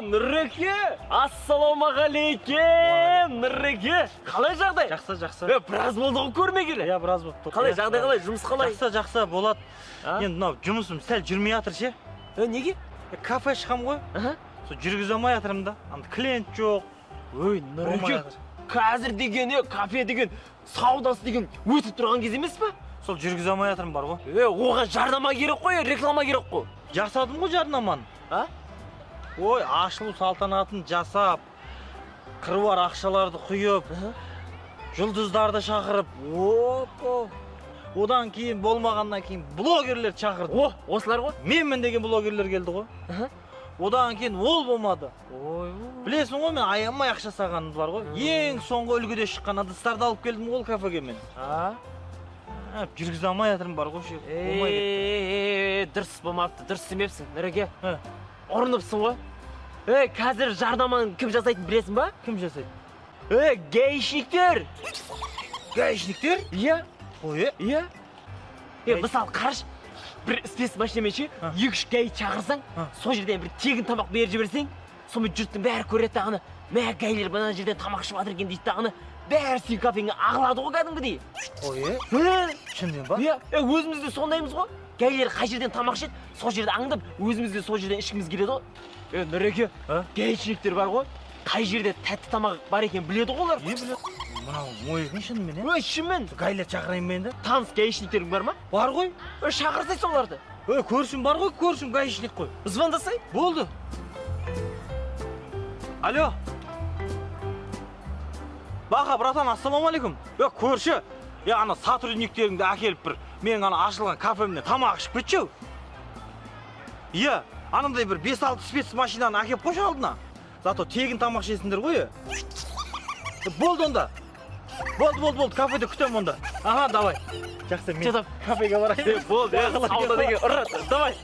Нұреке! Ассалаумағалейкем, Нұреке! Қалай жағдай? Жақсы, жақсы. Е, біраз болды ғой көрмегелі. Иә, біраз болып тұр. Қалай жағдай, қалай, жұмыс қалай? Жақсы, жақсы болады. А? Енді мынау жұмысым сәл жүрмей жатыр ше. Е, неге? Кафе ашқам ғой. Сол жүргізе алмай жатырмын да. Анда клиент жоқ. Ой, Болмай Нұреке, жатыр. Қазір деген, е, кафе деген саудасы деген өтіп тұрған кез емес па? Сол жүргізе алмай жатырмын бар ғой. Е, оған жарнама керек қой, реклама керек қой. Жасадым ғой жарнаманы. А? Ой, ашылу салтанатын жасап, қыруар ақшаларды құйып, жұлдыздарды шақырып, Опа. Одан кейін болмағаннан кейін блогерлерді шақырдым. О, осылар ғой. Менмін деген блогерлер келді ғой. Одан кейін ол болмады. Ой, Білесің ғой, мен аямай ақша салғаным бар ғой. Ең соңғы үлгіде шыққан ыдыстарды алып келдім ғой ол кафеге мен. А? Ә, жүргізе алмай жатырмын бар ғой ше. Болмай кетті. Е, дұрыс болмапты, дұрыс істемепсің, Нұреке. Ә. Ұрыныпсың ғой. Е, қазір жарнаманы кім жасайтынын білесің ба? Кім жасайды? Е, гаишниктер. Гаишниктер? Иә. Ой, е. Иә. Е, мысалы, қарашы, бір спец машинамен ше, А. екі үш гаи шақырсаң, А. сол жерден бір тегін тамақ беріп жіберсең, сонымен жұрттың бәрі көреді дағыны, мә, гаилер мына жерден тамақ ішіп жатыр екен дейді дағыны, бәрі сенің кафеңе ағылады ғой кәдімгідей. Ой, е. Е, Шынымен ба? иә, е, өзіміз де сондаймыз ғой. Гаилер қай жерден тамақ ішеді, сол жерді аңдып, өзіміз де сол жерден ішкіміз келеді ғой. Е, Нұреке, А? гаишниктер бар ғой, қай жерде тәтті тамақ бар екенін біледі ғой олар. Не біледі? Мынау ой екен шынымен, е? Ой, шынымен. Гаилер шақырайын ба енді? Таныс гаишниктерің бар ма? Бар ғой. Е, шақырсай соларды. Ой, көршім бар ғой, көршім гаишник қой. Звондасай. Болды. Алло. Бақа, братан, ассалаумағалейкум. Е, көрші, е, ана сотрудниктеріңді әкеліп бір менің ана ашылған кафемнен тамақ ішіп кетші. Иә, анандай бір 5-6 спец машинаны әкеліп қойшы алдына. Зато тегін тамақ ішесіңдер ғой, е. Болды онда. Болды, болды, болды, кафеде күтемін онда. Аха, давай. Жақсы, мен Жатам. кафеге барайын. Е, болды, е, сауда деген ұрады. Давай.